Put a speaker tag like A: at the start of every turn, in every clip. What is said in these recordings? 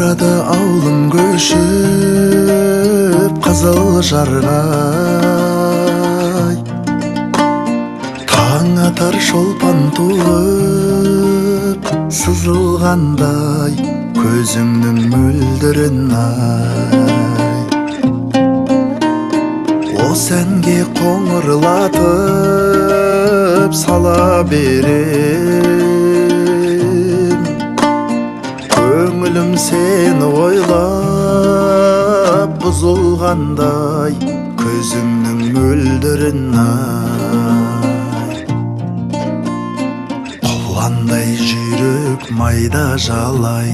A: Барады аулым көшіп қызыл жарға, таң атар шолпан туып сызылғандай көзіңнің мөлдірін ай. Осы әнге қоңырлатып сала берем, көңілім сені ойлап бұзылғандай көзіңнің мөлдірін ай. Құландай жүйрік майда жалай,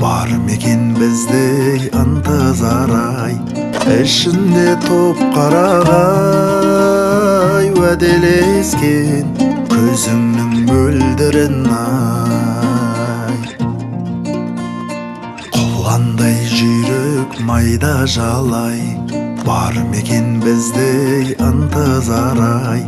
A: бар мекен біздей ынтызар ай, ішінде топ қарағай уәделескен көзіңнің мөлдірін ай. Құландай жүйрік майда жалай, бар мекен біздей ынтызар ай,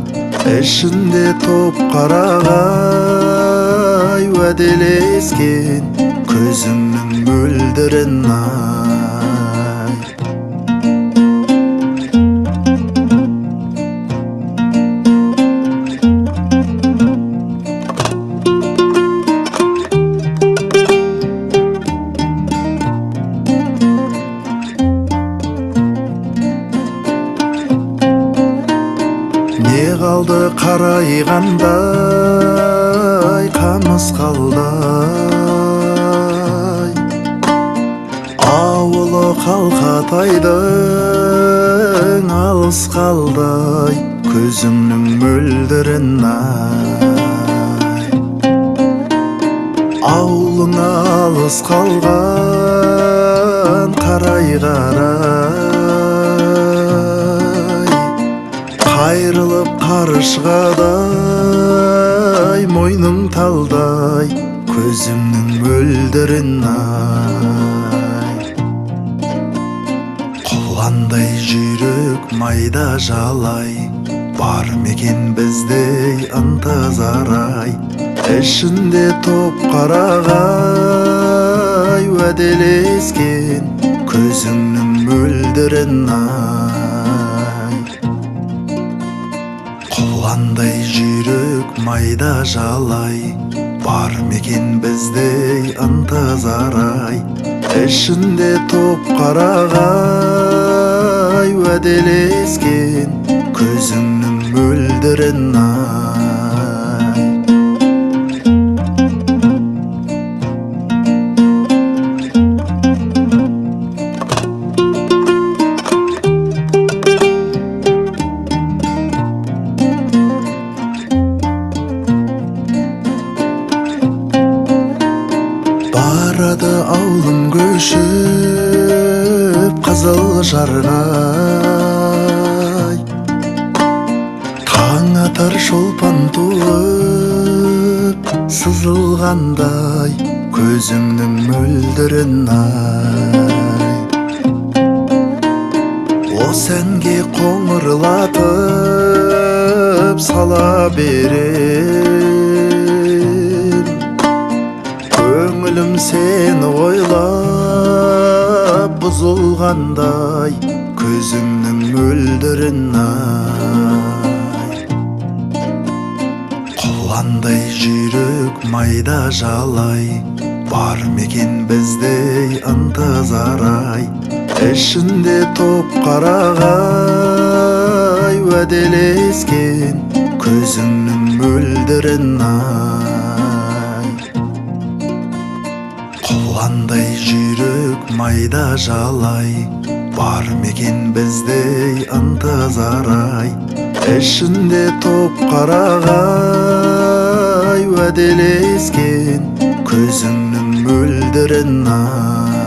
A: ішінде топ қарағай уәделескен көзіңнің мөлдірін ай. Не қалды қарайғандай қамыс қалдай, ауылы қалқатайдың алыс қалдай көзіңнің мөлдірін ай. Ауылың алыс қалған қарай қарай, қайрылып қаршығадай мойның талдай көзіңнің мөлдірін ай. Құландай жүйрік майда жалай, бар мекен біздей ынтызар ай, ішінде топ қарағай уәделескен көзіңнің мөлдірін ай. Құландай жүйрік майда жалай, бар мекен біздей ынтызар ай, ішінде топ қарағай уәделескен көзіңнің мөлдірін ай. Барады аулым көшіп қызыл жарға, таң атар шолпан туып сызылғандай көзіңнің мөлдірін ай. Осы әнге қоңырлатып сала берем, көңілім сені ойлап бұзылғандай көзіңнің мөлдірін ай. Құландай жүйрік майда жалай, бар мекен біздей ынтызар ай, ішінде топ қарағай уәделескен көзіңнің мөлдірін ай. Құландай жүйрік майда жалай, бар мекен біздей ынтызар ай, ішінде топ қарағай уәделескен көзіңнің мөлдірін ай.